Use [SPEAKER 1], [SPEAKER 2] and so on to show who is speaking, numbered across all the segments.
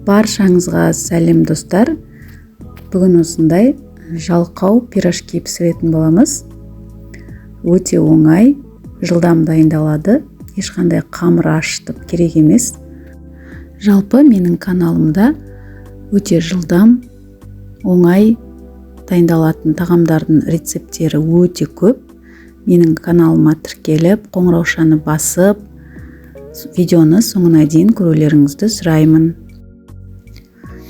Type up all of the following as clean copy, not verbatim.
[SPEAKER 1] Баршаңызға сәлем, достар! Бүгін осындай жалқау пирожки пісіретін боламыз. Өте оңай, жылдам дайындалады. Ешқандай қамыр ашытып керек емес. Жалпы менің каналымда өте жылдам, оңай дайындалатын тағамдардың рецепттері өте көп. Менің каналыма тіркеліп, қоңыраушаны басып, видеоны соңына дейін көрулеріңізді сұраймын.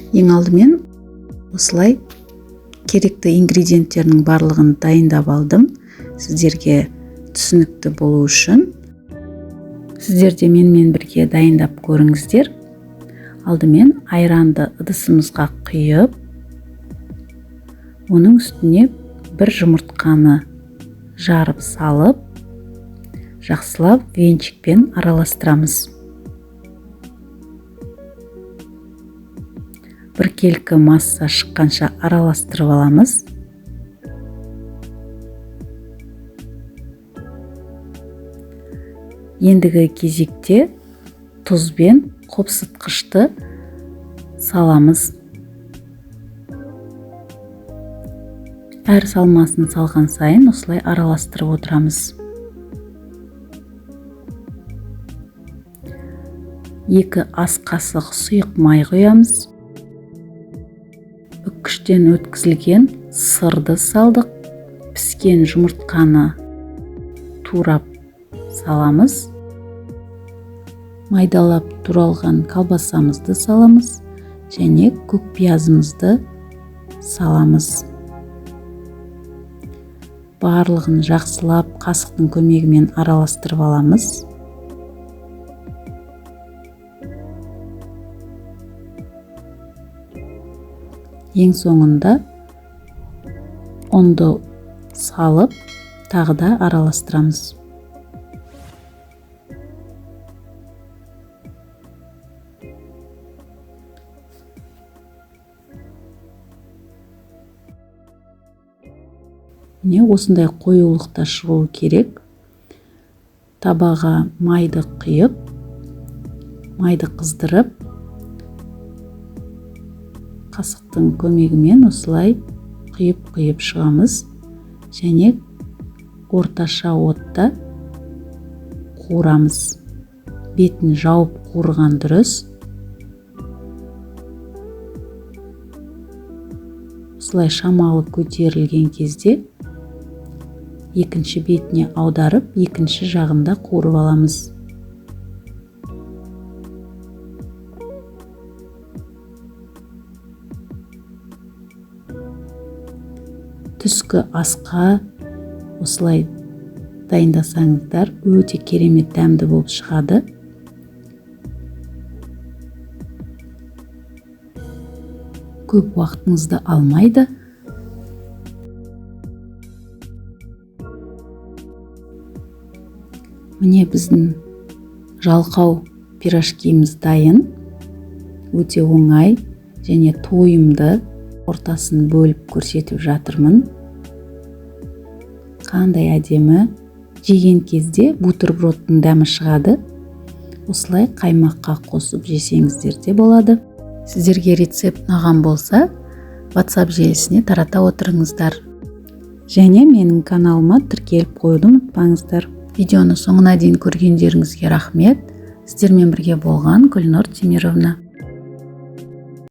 [SPEAKER 1] Ең алдымен осылай керекті ингредиенттердің барлығын дайындап алдым. Сіздерге түсінікті болу үшін сіздер де менімен бірге дайындап көріңіздер. Алдымен айранды ыдысымызға құйып, оның үстіне бір жұмыртқаны жарып салып, жақсылап венчикпен араластырамыз. Біркелкі масса шыққанша араластырып аламыз. Ендігі кезекте тұз бен қопсытқышты саламыз. Әр салмасын салған сайын осылай араластырып отырамыз. 2 ас қасық сұйық май құямыз. Үккіштен өткізілген сырды салдық. Піскен жұмыртқаны турап саламыз. Майдалап туралған колбасамызды саламыз және көк пиязымызды саламыз. Барлығын жақсылап қасықтың көмегімен араластырып аламыз. Ең соңында ұнды салып, тағы да араластырамыз. Міне осындай қоюлықта шығуы керек. Табаға майды құйып, майды қыздырып, қасықтың көмегімен осылай құйып-құйып шығамыз және орташа отта қуырамыз. Бетін жауып қуырған дұрыс. Осылай шамалы көтерілген кезде екінші бетіне аударып, екінші жағында қуырып аламыз. Түскі асқа осылай дайындасаңыздар өте керемет дәмді болып шығады. Көп уақытыңызды алмайды. Міне біздің жалқау пирожкиіміз дайын. Өте оңай және тойымды. Ортасын бөліп көрсетіп жатырмын. Қандай әдемі. Жеген кезде бутербродтың дәмі шығады. Осылай қаймаққа қосып жесеңіздер де болады. Сіздерге рецепт ұнаған болса, WhatsApp желісіне тарата отырыңыздар. Және менің каналыма тіркеліп қоюды ұмытпаңыздар. Видеоны соңына дейін көргендеріңізге рахмет. Сіздермен бірге болған Гүлнұр Темировна.